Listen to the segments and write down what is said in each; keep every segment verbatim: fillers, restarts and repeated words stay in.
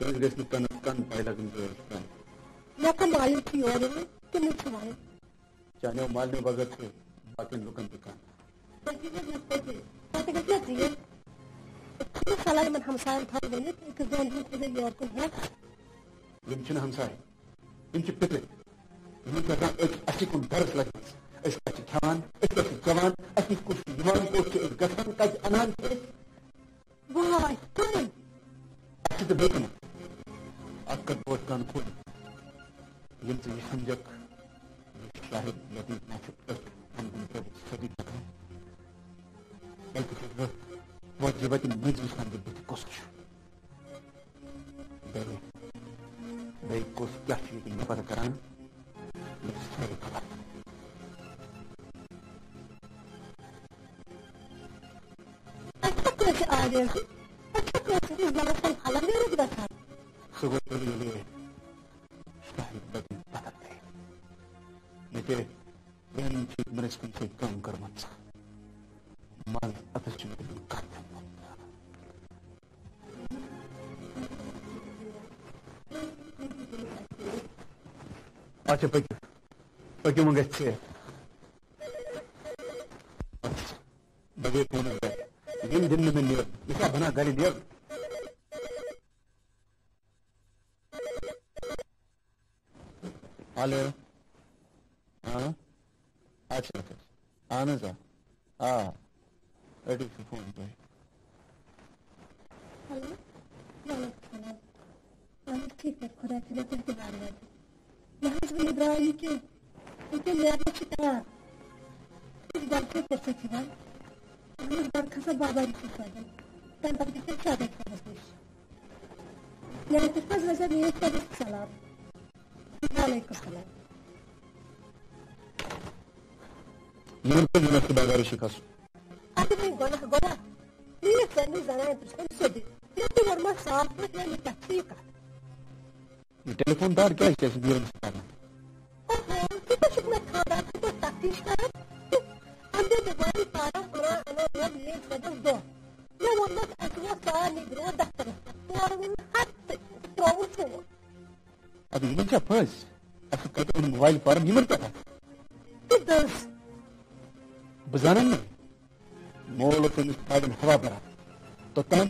أسۍ گژھِ نہٕ کَنَس کَن پَے لَگٕنۍ ضروٗرت کانٛہہ۔ مےٚ کَم معلوم چھِ یورٕ یِوان، تِمَے چھِ وَنان۔ چانیو مالنیو بغٲر چھِ باقین لُکن تہِ کانٛہہ۔ پٔکِو حظ، پٔکِو۔ پتہٕ گژھِ نا ژیٖر۔ چھُنہٕ صلاح یِمن ہمساین تھاوُن ؤنِتھ، أکِس دۄن دۄہن تھٲیزیو یورٕ کُن ہٮ۪تھ۔ یِم چھِنہٕ ہمساے، یِم چھِ پِتٕرۍ۔ یِمن چھِ آسان أتھۍ اَسہِ کُن غرض لٔجمٕژ۔ أسۍ کَتہِ چھِ کھٮ۪وان، أسۍ کَتہِ چھِ چٮ۪وان، اَسہِ نِش کُس چھُ یِوان، کوٚت چھُ أسۍ گژھان، کَتہِ اَنان چھِ أسۍ۔ واے، کٕمن؟ اَسہِ تہِ بیٚیہِ کٕمن؟ اَتھ کَتھ بوز کَن کھوٗلِتھ۔ ییٚلہِ ژٕ یہِ سَمجھکھ، یہِ چھُ شاہد لطیف ناصر أتھۍ اَنٛدَن پٮ۪ٹھ سیوٚدُے پَکان۔ بلکہِ چھُس بہٕ وۄتھ جِبَتہِ مٔنٛزۍ وٕچھان زِ بٕتھِ کُس چھُ۔ بیٚیہِ، بیٚیہِ کُس کیٛاہ چھُ ییٚتہِ نٮ۪بَر کَران، مےٚ چھِ سورُے خبر۔ اَتہِ چھا کٲنٛسہِ آویزٕ؟ اَتہِ چھا کٲنٛسہِ ہٕنٛز زَبَس تَل پھَلَن نیٖرِتھ گژھان؟ سُہ گوٚو تیٚلہِ ییٚلہِ شاہد بدل بدل گٔے۔ مےٚ تہِ پرٛانٮ۪ن ٹھیٖک مےٚ ٲسۍ کُنہِ سۭتۍ کٲم کٔرمٕژ۔ منٛز اَتَس چھُ مےٚ تِمَن کَتھ ہٮ۪وان۔ اچھا، پٔکِو۔ پٔکِو، وۄنۍ گژھِ ژیر۔ بہٕ گٔے فونَس پٮ۪ٹھ۔ یِم دِن نہٕ مےٚ نیرُن۔ یہِ چھا بَنان گَرِ نیرُن؟ ہیلو۔ ہاں؟ اچھا، اچھا۔ اہن حظ، آ۔ آ۔ رٔٹِو سُہ فون تُہۍ۔ ہیلو۔ وعلیکم السلام۔ اہن حظ، ٹھیٖک پٲٹھۍ، خۄداے تھٲینو تُہۍ تہِ بَرابَر۔ نہ حظ، وٕنہِ درٛاے نہٕ کینٛہہ۔ ییٚکیٛاہ نیرنَس چھِ تیار۔ أسۍ گۄڈٕ چھِ پٔژھِس یِوان۔ اہن حظ، گۄڈٕ کھسو بابا رشیٖد صٲبُن۔ تَمہِ پَتہٕ گژھِ اَسہِ شادی خانَس نِش۔ ییٚتہِ پٮ۪ٹھ حظ وَسہِ مےٚ خۄدَس سلام۔ وعلیکم السلام۔ یِمَن کٔژ مِنٹ چھِ بازارَس چھِ کھسُن؟ اَدٕ وۄنۍ گۄناہ، گۄناہ۔ پلیز، ژےٚ نِش زنانہِ پرٛژھُن سیوٚدُے۔ مےٚ تہِ ووٚنمَس صاف پٲٹھۍ، مےٚ نِش کَتھ چھِ یہِ کَتھ۔ یہِ ٹیلی فون دار کیٛازِ چھِ اَسہِ بیٖرَن سۭتۍ کران؟ اوہو، ژٕ کیٛاہ چھُکھ مےٚ خانٛدار خٲطرٕ تفتیٖش کران؟ اَمہِ دۄہ موبایِل پارَس وَنان اَنو مےٚ میٛٲنۍ خٲطرٕ دۄہ۔ مےٚ ووٚنمَس اَسہِ ووت سارنٕے برٛونٛہہ دفترَس پٮ۪ٹھ۔ تورٕ ووٚن نہٕ ہَتھ تہِ، ترٛووُن فون۔ اَدٕ یِمَن چھا پھٔسۍ؟ اَسہِ کَتہِ اوٚن موبایِل پارَن یِمَن پٮ۪ٹھ؟ تہٕ دٔز۔ بہٕ زانَن نہٕ۔ مول اوس تٔمِس پاگل ہوا بران۔ توٚتام،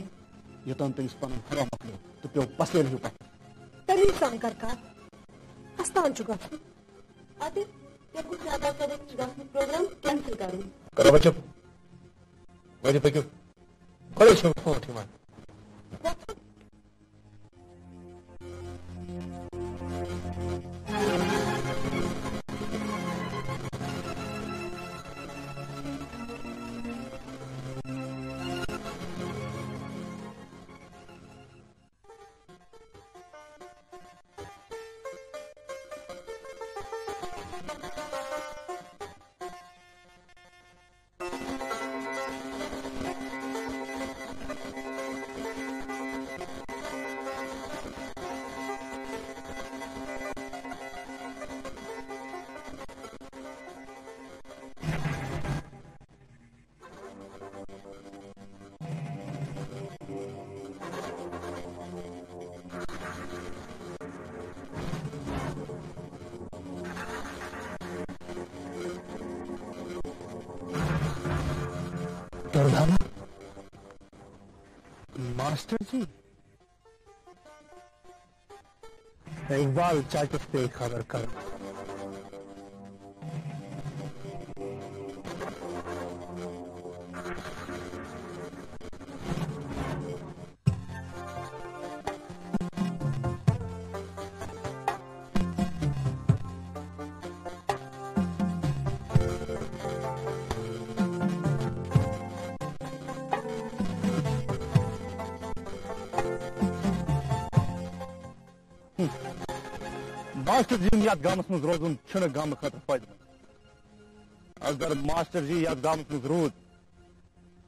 یوٚتام تٔمِس پنُن ہوا مۄکلیو تہٕ پیوٚو پسلٮ۪ن ہیوٗ پتھر۔ تٔمی سان کر کتھ۔ استان چھُ گژھُن۔ ادٕ، یہِ گوٚو زیادٕ کَرُن، چھُ گژھُن پروگرام کینسل کرُن۔ کرو وۄنۍ چُپ۔ وۄنۍ پٔکِو۔ گۄڈے چھُ فون یِوان۔ وۄتھُن۔ دردانہ، ماسٹر جی، اقبال چاچس پیٚیہِ خبر کرٕنۍ۔ ماسٹر جی یُن یتھ گامس منٛز روزُن چھُنہٕ گامہٕ خٲطرٕ فٲیدٕ منٛد۔ اگر ماسٹر جی یتھ گامس منٛز روٗد،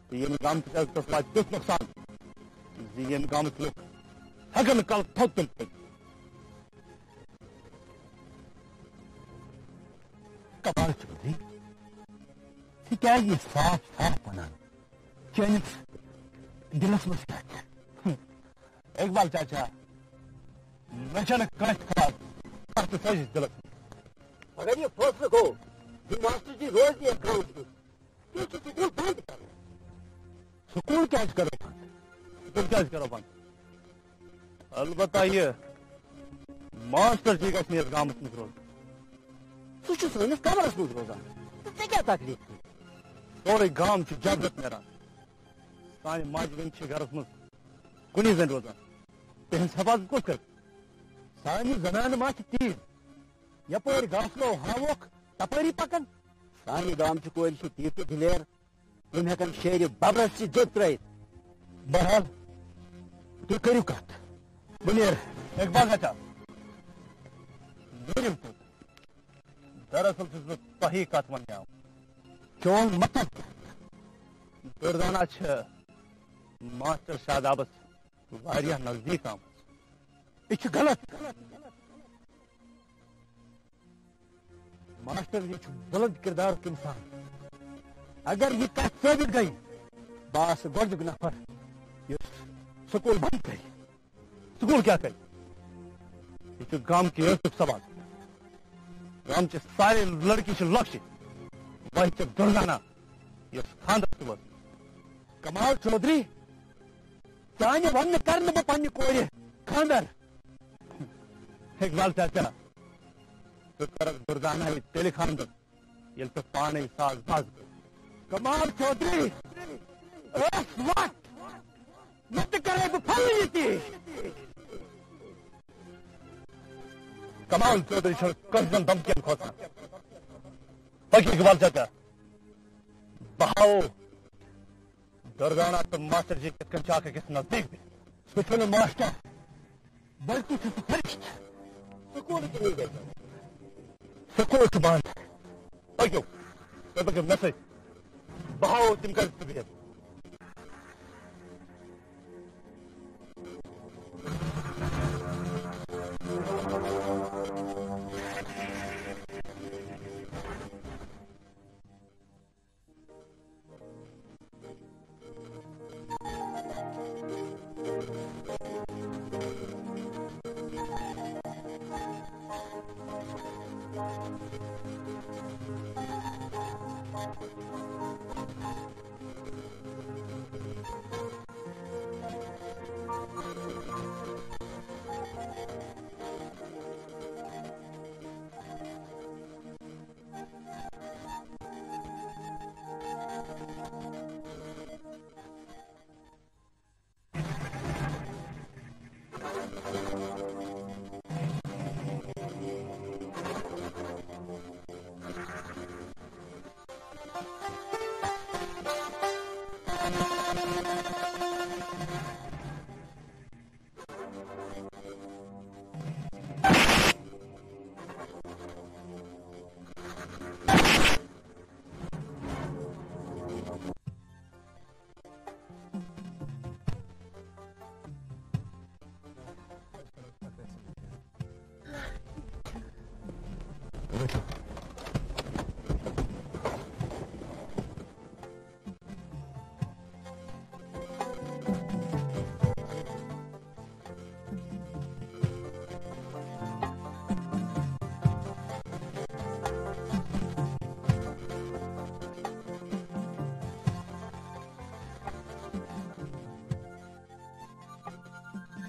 تہٕ ییٚمہِ گامہٕ کِس عزتس واتہِ تیُتھ نۄقصان زِ ییٚمہِ گامٕکۍ لُکھ ہٮ۪کن نہٕ کلہٕ تھوٚد تہِ پٔکِتھ۔ کپال چودھری، ژٕ کیازِ یہِ صاف صاف ونان؟ چٲنِس دِلس منٛز کیٛاہ چھُ؟ اقبال چاچا، مےٚ چھَنہٕ کٲنٛسہِ خلاف کانٛہہ تہِ سٲزِش دِلس منٛز۔ اگر یہِ فٲصلہٕ گوٚو زِ ماسٹر جی روزِ نہٕ یَتھ گامَس منٛز، تیٚلہِ چھُ سکوٗل بنٛد کرُن۔ سکوٗل کیٛازِ کرو بنٛد؟ سکوٗل کیٛازِ کرو بنٛد؟ البتہ یہِ ماسٹر جی گژھِ نہٕ یَتھ گامَس منٛز روزُن۔ سُہ چھُ سٲنِس کمرَس منٛز روزان۔ تہٕ ژےٚ کیٛاہ تکلیٖف چھُے؟ سورُے گام چھُ جبرَس نیران۔ سانہِ ماجہِ بیٚنہِ چھِ گرس منٛز کُنی زٔنۍ روزان۔ تِہنٛز حفاظت کُس کرِ؟ سانہِ زنانہٕ ما چھِ تیٖژ؟ یپٲرۍ گاسہٕ لو ہاووکھ، تپٲری پکن۔ سانہِ گامچہِ کورِ چھِ تیٖژٕ دلیر، تِم ہٮ۪کن شیرِ ببرس تہِ دیُت ترٲوِتھ۔ بہرحال، تُہۍ کٔرِو کتھ۔ بہٕ نیرٕ۔ اقبال چچا، دوٗرِم تُل۔ دراصل چھُس بہٕ تۄہی کتھ وننہِ آمُت۔ چون مطلب کیٛاہ؟ دُردانا چھِ ماسٹر شادابس واریاہ نزدیٖک آمٕژ۔ یہِ چھُ غلط۔ ماسٹر، یہِ چھُ بُلند کردارُک انسان۔ اگر یہِ کتھ ثٲبت گٔے، بہٕ آسہٕ گۄڈنیُک نفر یُس سکوٗل بنٛد کرِ۔ سکوٗل کیٛاہ کرِ؟ یہِ چھُ گامہٕ کہِ عزتُک سوال۔ گامہٕ چہِ سارے لڑکی چھِ لۄکچہِ۔ وۄنۍ چھِ دُردانا یۄس خانٛدر چھِ وٲژمٕژ۔ کمال چودھری، چانہِ وننہٕ کرٕ نہٕ بہٕ پننہِ کورِ خانٛدر۔ اقبال چاچا، ژٕ کرکھ دُردانہ یہِ تیٚلہِ خانٛدر، ییٚلہِ ژٕ پانے ساز باز گٔے۔ کمال چودھری، ٲس وَتھ، نتہٕ کرے بہٕ پھلنہِ تہِ۔ کمال چودھری چھُ کٲنٛسہِ زن دھمکین کھوژان۔ پٔکِو اقبال چاچا، بہٕ ہاوو دُردانا تہٕ ماسٹر جی کِتھ کٔنۍ چھِ اکھ أکِس نزدیٖک بِہِتھ۔ سُہ چھُنہٕ ماسٹر، بلکہِ چھُ سُہ فرشتہٕ۔ سکوٗل کِہیٖنۍ گژھِ۔ سکوٗل چھُ بنٛد۔ پٔکِو، تُہۍ پٔکِو مےٚ سۭتۍ۔ بہٕ ہاوو تِم کَتہِ چھِ بِہِتھ۔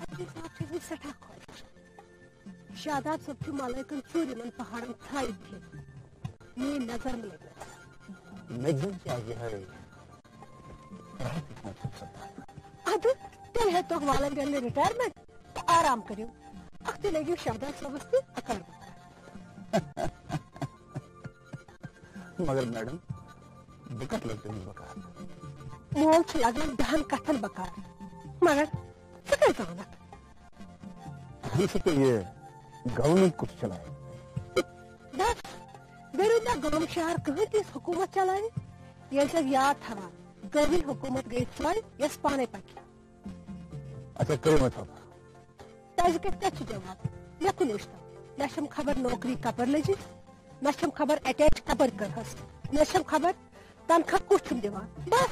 حفیظ صٲب چھَس بہٕ سٮ۪ٹھاہ خۄش۔ شاداب صٲب چھُ ملٲیکن ژوٗرِمن پہاڑن ژھاے دِتھ۔ میٲنۍ نظر مےٚ لٔگۍ۔ مےٚ دِژ یہِ یِہوٚے راحت محسوس سپدان۔ ادٕ تیٚلہِ ہیٚتوکھ والن گرِ ریٹایرمنٹ تہٕ آرام کٔرِو۔ اکھ تہِ لٔگِو شاداب صٲبس تہِ اکر۔ مگر میڈم، بہٕ کتھ لگہٕ تٔمِس بکار؟ مول چھُ لگان دہن کتھن بکار، مگر ژٕ کتہِ زانکھ؟ اہن سا، تہٕ یہِ گورنمنٹ کُس چلاوِ؟ بس، بیٚیہِ روٗد نہٕ گام شہر کٕہٕنۍ تہِ یُس حکوٗمت چلاوِ۔ ییٚلہِ ژےٚ یاد تھاوان، گٲمی حکوٗمت گٔے سۄے، یۄس پانے پکہِ۔ اچھا، کٔرِو وۄنۍ توبہ۔ تۄہہِ زٕ کتہِ کتہِ چھِ جواب؟ مےٚ کُن وٕچھتو۔ نہ چھم خبر نوکری کپر لٔجِس، نہ چھم خبر اٹیچ کپر کٔرہس، نہ چھم خبر تنخواہ کُس چھُم دِوان۔ بس،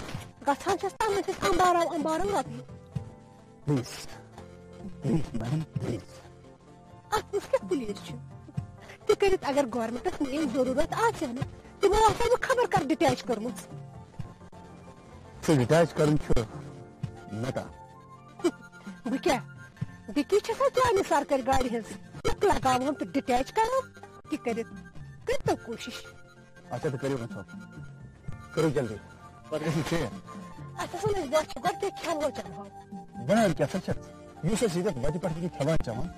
گژھان چھس تمن چھس امبارو امبارو رۄپیہِ۔ Please, please madam, please. اتھ منٛز کیٛاہ پُلیٖس چھُ؟ تہِ کٔرِتھ اگر گورمنٹس میٲنۍ ضروٗرت آسہِ ہا نہٕ، تِمو آسہِ ہا بہٕ خبر کر ڈِٹیچ کٔرمٕژ۔ ژٕ ڈِٹیچ کرُن چھُ مےٚ کانٛہہ۔ بہٕ کیٛاہ، بہٕ کیٛاہ چھَسا چانہِ سرکٲرۍ گاڑِ ہٕنٛز ٹٕک لگاوان تہٕ ڈِٹیچ کران؟ تہِ کٔرِتھ کٔرۍتو کوٗشِش۔ اچھا، تہٕ کٔرِو وۄنۍ ژھۄپ۔ کٔرِو جلدی۔ پتہٕ گژھِ ژیر۔ اَسہِ ہسا لٔج بۄچھِ، گۄڈٕ کیٛاہ کھٮ۪مو چٮ۪مہو؟ وَنان کیٛاہ سا چھَکھ؟ یُس أسۍ ییٚتٮ۪تھ وَتہِ پٮ۪ٹھ یہِ کھٮ۪وان چٮ۪وان،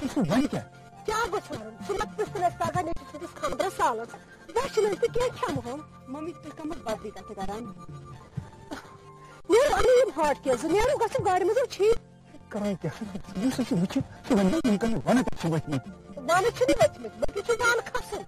سُہ چھُ وۄنۍ کیٛاہ؟ کیٛاہ گوٚژھ وَنُن؟ سُہ مہ پرٛژھُن اَسہِ پَگاہ نیٚچوِس سٕنٛدِس خانٛدرَس سالَس۔ وۄنۍ چھِنہٕ أسۍ تہِ کینٛہہ کھٮ۪مہٕ ہو۔ مٔمی، تُہۍ کَمَن بدلی کَتھٕ کَران؟ نیرو اَنو یِم ہاٹ کیس زٕ، نیرو گژھو گاڑِ منٛز، یِم چھی۔ کران کیٛاہ؟ یُس أسۍ وٕچھِ، سُہ وَنہِ، یِم کَمہِ وَنہٕ پٮ۪ٹھ چھِ ؤتھمٕتۍ۔ وَنہٕ چھِنہٕ ؤتھمٕتۍ، بلکہِ چھُ وَنہٕ کھَسُن۔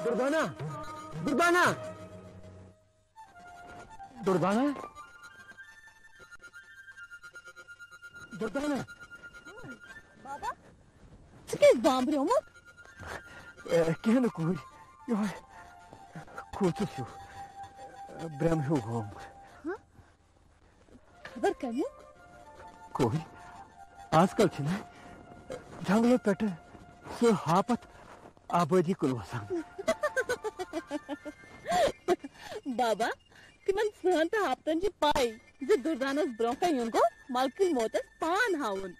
دُردانا، دُردانا، دُردانا، دُردانا۔ بابا، ژٕ کیٛازِ بامبریومُت؟ اے، کینٛہہ نہٕ کوٗرۍ، یِہوٚے کھوٗژُس ہیوٗ، برٛٮ۪مہٕ ہیوٗ گوٚوُم۔ ہہ؟ خبر کمیُک؟ کوٗرۍ، آز کل چھِنہٕ جنگلو پٮ۪ٹھٕ سُہ ہاپتھ آبٲدی کُن وسان۔ بابا، تِمن ژٕہن تہٕ ہاپتن چھِ پَے زِ دُردانس برونٛہہ کنہِ یُن گوٚو ملکٕے موتس پان ہاوُن۔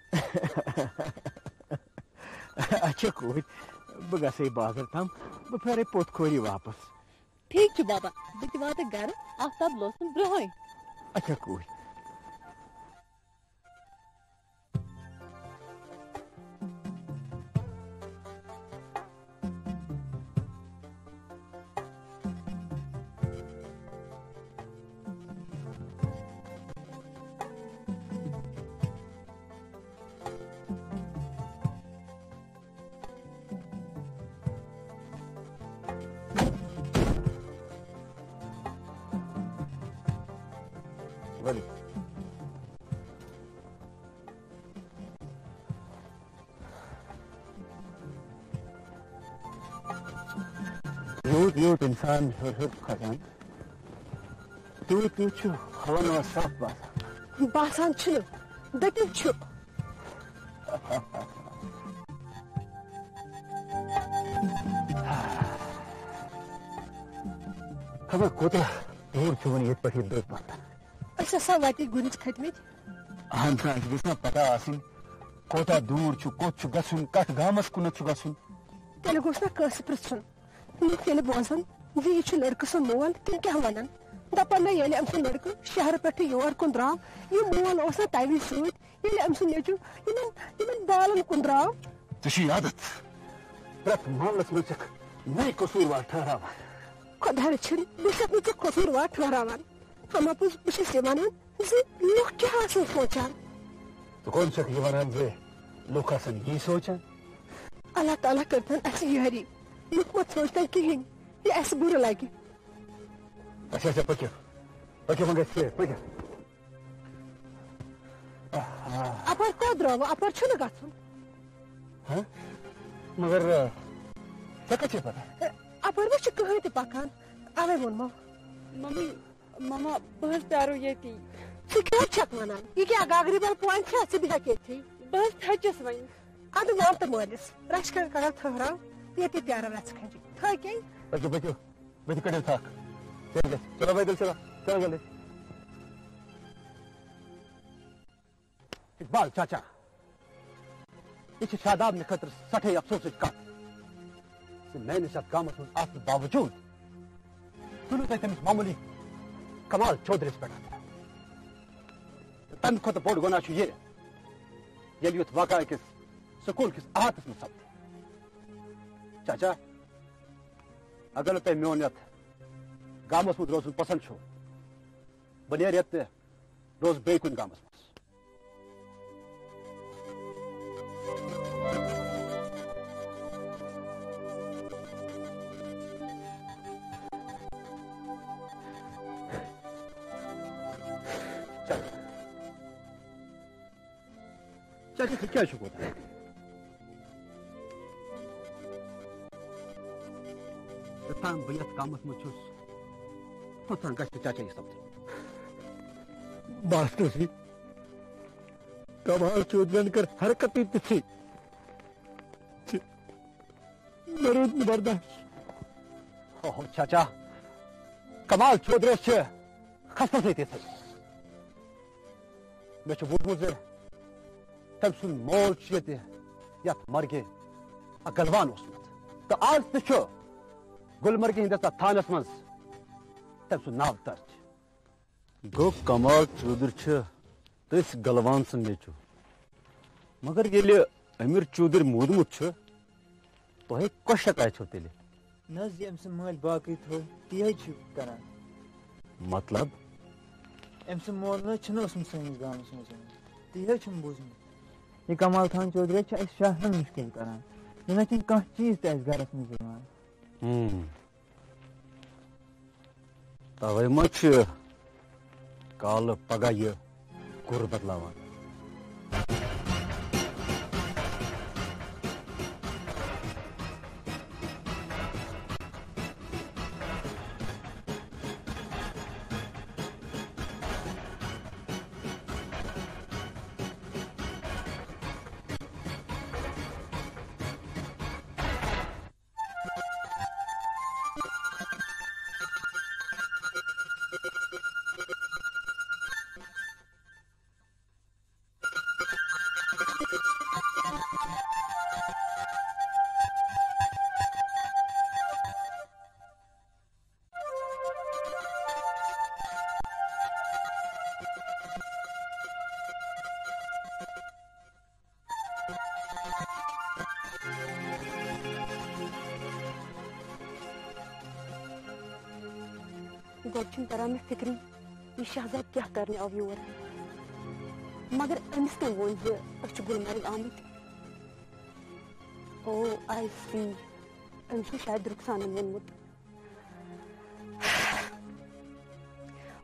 اچھا کوٗرۍ، بہٕ گژھے بازر تام، بہٕ پھیرے پوٚت کھوری واپس۔ ٹھیک چھُ بابا، بہٕ تہِ واتہٕ گرٕ آفتاب لوسنہٕ برونٛہٕے۔ اچھا کوٗرۍ۔ ؤلِو۔ یوٗت یوٗت اِنسان ہیوٚر ہیوٚر کھۄژان، تیوٗت تیوٗت چھُ ہوا نہٕ صاف باسان۔ باسان چھُنہٕ، دٔپِو چھُ۔ خبر کوٗتاہ دوٗر چھُ وۄنۍ ییٚتہِ پٮ۪ٹھ یہِ دٔر پتھر۔ أسۍ آسان وَتہِ گُرِس کھٔتمٕتۍ۔ اہن سا، اَسہِ گٔژھ نا پتہ آسٕنۍ، کوٗتاہ دوٗر چھُ، کوٚت چھُ گژھُن، کتھ گامس کُنتھ چھُ گژھُن۔ تیٚلہِ گوٚژھ نا کٲنٛسہِ پرٛژھُن۔ لُکھ ییٚلہِ بوزن زِ یہِ چھُ لڑکہٕ سُنٛد مول، تِم کیٛاہ ونن؟ دپن نہ، ییٚلہِ أمۍ سُنٛد لڑکہٕ شہرٕ پٮ۪ٹھٕ یور کُن درٛاو، یہِ مول اوس نہ تَوی سۭتۍ، ییٚلہِ أمۍ سُنٛد نیٚچُو یِمن، یِمن بالن کُن درٛاو۔ ژےٚ چھُے عادت پرٛٮ۪تھ معاملس منٛز چھکھ مےٚ قصوٗروار ٹھہراوان۔ خۄدا رٔچھِن، بہٕ چھَس نہٕ ژےٚ قصوٗروار ٹھہراوان۔ اما پوٚز، بہٕ چھَس یہِ ونان زِ لُکھ کیٛاہ آسن سونٛچان۔ ژٕ کون چھکھ یہِ ونان زِ لُکھ آسن یی سونٛچان؟ اللہ تعالیٰ کٔرتن اسہِ یٲری، لُکھ مہ سونٛچتن کِہیٖنۍ، یہِ اسہِ بُرٕ لگہِ۔ اچھا، اچھا، پٔکِو، پٔکِو وۄنۍ گژھِ ژیر، پٔکِو۔ اپٲرۍ کوٚت درٛاوٕ؟ اپٲرۍ چھُنہٕ گژھُن۔ ہہ؟ مگر، آ، ژےٚ کتہِ چھے پتہ؟ اپٲرۍ ما چھُ کٕہٕنۍ تہِ پکان، اوے ووٚنمو۔ ممی، مما، بہٕ حظ پیارو ییٚتی۔ ژٕ کیٛاہ حظ چھکھ ونان؟ یہِ کیٛاہ گاگری بل پویِنٛٹ چھا؟ ژٕ بیٚہکھ ییٚتھی۔ بہٕ حظ تھٔچس وۄنۍ۔ ادٕ ون تہٕ مٲلِس، رچھِ کھنٛڈ کڑو تھٔہراو، ییٚتی پیارو رژھِ کھنٛڈِ۔ تھٔکے۔ پٔکِو، پٔکِو، بہٕ تہِ کٔڑِو تھکھ۔ تیٚلہِ گژھِ۔ چلو بھائی، تیٚلہِ چلو، چلو جلدی۔ اقبال چاچا، یہِ چھِ شاداب نہِ خٲطرٕ سٮ۪ٹھاہ افسوسٕچ کتھ زِ میٲنِس یتھ گامس منٛز آسنہٕ باوجوٗد تُلِو تۄہہِ تٔمِس معموٗلی کمال چودھرِس پٮ۪ٹھ۔ تہٕ تمہِ کھۄتہٕ بوٚڑ گۄناہ چھُ یہِ، ییٚلہِ یُتھ واقعہ أکِس سکوٗل کِس احاطس منٛز سپدِ۔ چاچا، اگر نہٕ تۄہہِ میون یتھ گامس منٛز روزُن پسند چھُ، بہٕ نیرٕ یتھ تہٕ روزٕ بیٚیہِ کُنہِ گامس منٛز۔ چل۔ چاچا، ژٕ کیٛازِ چھُکھ وۄتھان؟ یوٚتام بہٕ یتھ گامس منٛز چھُس، توٚتام گژھِ نہٕ چاچا یہِ سپدُن۔ بس تُہۍ، کمال چودھرین کٔر حرکتٕے تِژھٕے۔ ژٕ، مےٚ روٗد نہٕ برداش۔ اوہو چاچا، کمال چودھرس چھِ خستس سۭتۍ یِژھٕے۔ مےٚ چھُ بوٗزمُت زِ تٔمۍ سُنٛد مول چھُ ییٚتہِ یتھ مرگہِ اکھ گلوان اوسمُت۔ تہٕ آز تہِ چھُ گلمرگہِ ہٕنٛدِس اتھ تھانس منٛز تٔمۍ سُنٛد ناو درج۔ گوٚو کمال چودھری چھُ تٔسۍ گلوان سُنٛد نیٚچُو۔ مگر ییٚلہِ امیر چودھری موٗدمُت چھُ، تۄہہِ کۄس شکایت چھو تیٚلہِ؟ نہ حظ، یہِ أمۍ سٕنٛدۍ مٲلۍ باقٕے تھوٚو، تی حظ چھِ کران۔ مطلب؟ أمۍ سُنٛد مول نہ حظ چھُنہٕ اوسمُت سٲنِس گامَس منٛز یِوان، تی حظ چھُم بوٗزمُت۔ یہِ کمال خان چودھری حظ چھُ اَسہِ شہرَن مُشکِل کران، یہِ نہ چھُنہٕ کانٛہہ چیٖز تہِ اَسہِ گرَس منٛز یِوان۔ ہم۔ توے ما چھُ کالہٕ پگاہ یہِ گُر بدلاوان۔ گۄڈٕ چھُنہٕ تران مےٚ فِکرٕے، یہِ شہزاد کیٛاہ کرنہِ آو یور۔ مگر أمِس کٔمۍ ووٚن زِ أسۍ چھِ گُلمرگ آمٕتۍ؟ او، آئی سی۔ أمِس چھُ شاید رُخسانن ووٚنمُت۔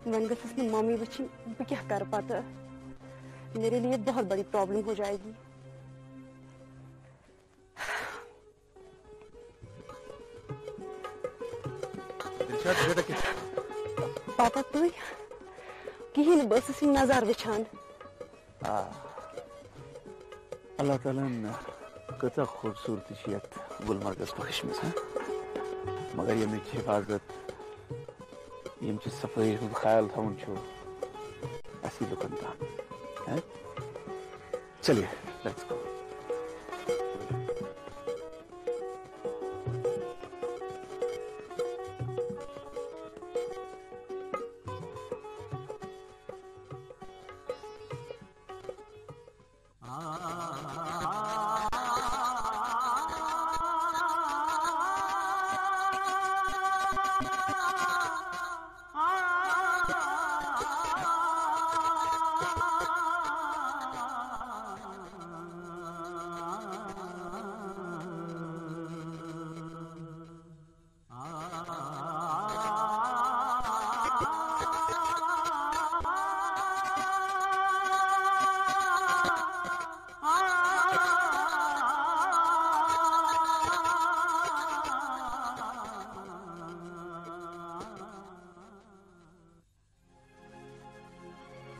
وۄنۍ گٔژھٕس نہٕ ممی وٕچھِنۍ، بہٕ کیٛاہ کرٕ پتہٕ؟ میرے لیے بہت بڑی پرابلم ہو جائے گی۔ دلشاد، ژٕ چھکھ کتھ؟ پاپا، تُہۍ؟ کِہیٖنۍ نہٕ، بہٕ ٲسٕس یِم نظارٕ وٕچھان۔ آ۔ اللہ تعالیٰ ہن کۭژاہ خوٗبصوٗرتی چھِ یَتھ گُلمرگَس بخشمٕژ، ہا؟ مگر ییٚمِچ حفاظت، ییٚمِچ صفٲیی ہُنٛد خیال تھاوُن چھُ اَسہِ لُکَن تام، ہا؟ چلیے، let's go۔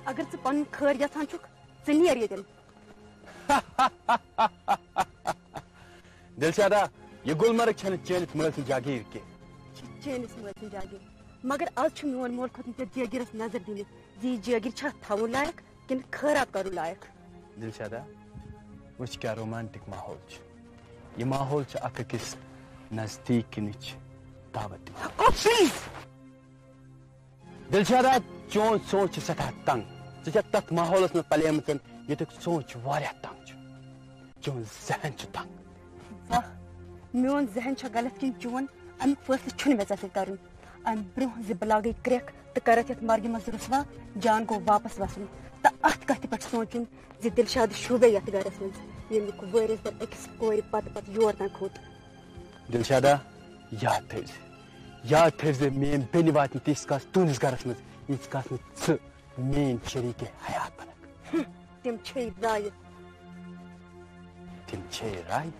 اگر ژٕ پنُن خٲر یژھان چھُکھ، ژٕ نیر ییٚتٮ۪ن۔ دلشادہ، یہِ گُلمرگ چھنہٕ چٲنِس مٲلۍ سٕنٛز جاگیٖر کینٛہہ۔ یہِ چھِ چٲنِس مٲلۍ سٕنٛز جاگیٖر، مگر از چھُ میون مول کھوٚتمُت یتھ جٲگیٖرس نظر دِنہِ زِ یہِ جٲگیٖر چھا تھاوُن لایق کِنہٕ خٲرات کرُن لایق۔ دلشادہ، وٕچھ کیٛاہ رومانٹک ماحول چھُ۔ یہِ ماحول چھُ اکھ أکِس نزدیٖک یِنٕچ دعوت دِوان۔ او، پلیز! دلشادہ، چون سونچ چھُ سٮ۪ٹھاہ تنگ۔ ژٕ چھکھ تتھ ماحولس منٛز پلیمٕژ، ییٚتیُک سونچ واریاہ تنگ چھُ۔ چون ذہن چھُ تنگ۔ واہ، میون ذہن چھا غلط کِنہٕ چون؟ امیُک فٲصلہٕ چھُنہٕ مےٚ ژےٚ سۭتۍ کرُن۔ امہِ برونٛہہ زِ بہٕ لاگے کرٛیکھ تہٕ کرتھ یتھ مرگہِ منٛز رسوا، جان گوٚو واپس وسُن۔ تہٕ اتھ کتھِ پٮ۪ٹھ سونچُن زِ دلشاد شوٗبے یتھ گرس منٛز، ییٚمیُک وٲرِث زن أکِس کورِ پتہٕ پتہٕ یور تام کھوٚت۔ دلشادہ، یاد تھٲوزِ، یاد تھٲوزِ، میٲنۍ بیٚنہِ واتہِ نہٕ تیٖتِس کالس تُہنٛدِس گرس منٛز، ییٖتِس کالس نہٕ ژٕ میٲنۍ شریٖکے حیات بنکھ۔ ہم، تِم چھے رایہِ۔ تِم چھے رایہِ؟